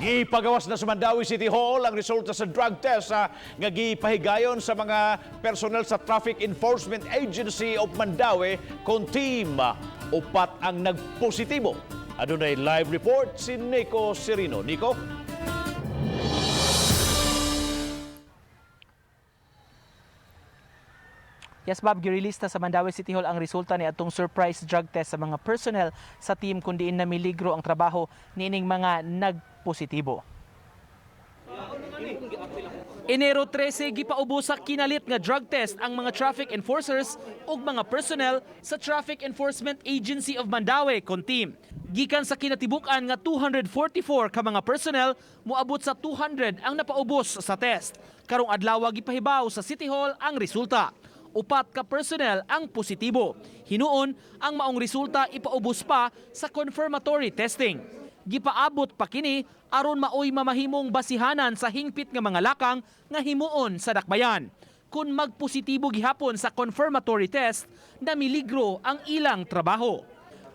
Gipagawas na sa Mandaue City Hall ang resulta sa drug test nga gipahigayon sa mga personnel sa Traffic Enforcement Agency of Mandaue kon team. 4 ang nagpositibo. Adunay live report si Nico Serino. Nico? Yes, Bob, girelease na sa Mandaue City Hall ang resulta ni atong surprise drug test sa mga personnel sa team kun diin namiligro ang trabaho niining mga nagpositibo. Enero 13, gipaubos sa kinalit nga drug test ang mga traffic enforcers ug mga personnel sa Traffic Enforcement Agency of Mandaue kon team. Gikan sa kinatibuk-an nga 244 ka mga personnel, moabot sa 200 ang napaubos sa test. Karong adlaw gipahibaw sa City Hall ang resulta. 4 ka personnel ang positibo. Hinuon, ang maong resulta ipaubos pa sa confirmatory testing. Gipaabot pa kini aron maoy mamahimong basihanan sa hingpit nga mga lakang nga himuon sa dakbayan. Kung magpositibo gihapon sa confirmatory test, namiligro ang ilang trabaho.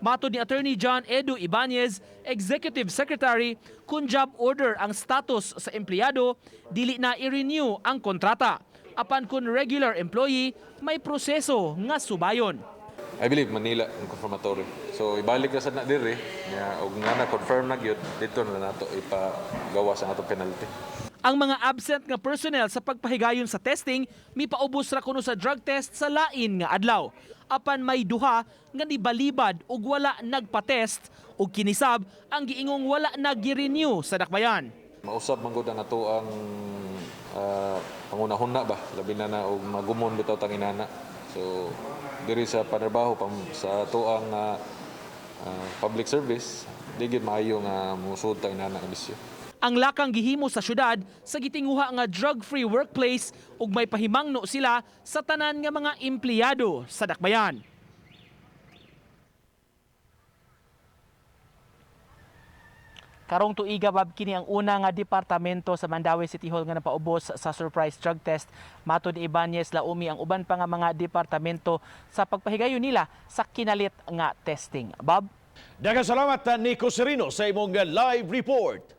Matod ni Attorney John Edu Ibanez, Executive Secretary, kung job order ang status sa empleyado, dili na i-renew ang kontrata. Apan kung regular employee, may proseso nga subayon. I believe Manila ang confirmatory. So ibalik na sad na diri nya og nga na confirm na gyud dito na nato ipagawa sa atong penalty. Ang mga absent nga personnel sa pagpahigayon sa testing mipaubos ra kuno sa drug test sa lain nga adlaw. Apan may duha nga nibalibad ug wala nagpa-test ug kinisab ang giingong wala nag-renew sa dakbayan. Mausab man gud ang ato ang pangunahuna ba, labi na na og magumon bitaw tang inana. So diri sa panarbaho pam, sa ato ang public service, di gyud maayo nga mosud tang inana nga bisyo. Ang lakang gihimo sa syudad sa gitinguha nga drug-free workplace ug may pahimangno sila sa tanan nga mga empleyado sa dakbayan. Karong tuiga, Bob, kini ang una nga departamento sa Mandaue City Hall nga napaubos sa surprise drug test. Matod ni Ibanez, laumi ang uban pa nga mga departamento sa pagpahigayon nila sa kinalit nga testing. Bob? Daghang salamat, Nico Serino, sa imong live report.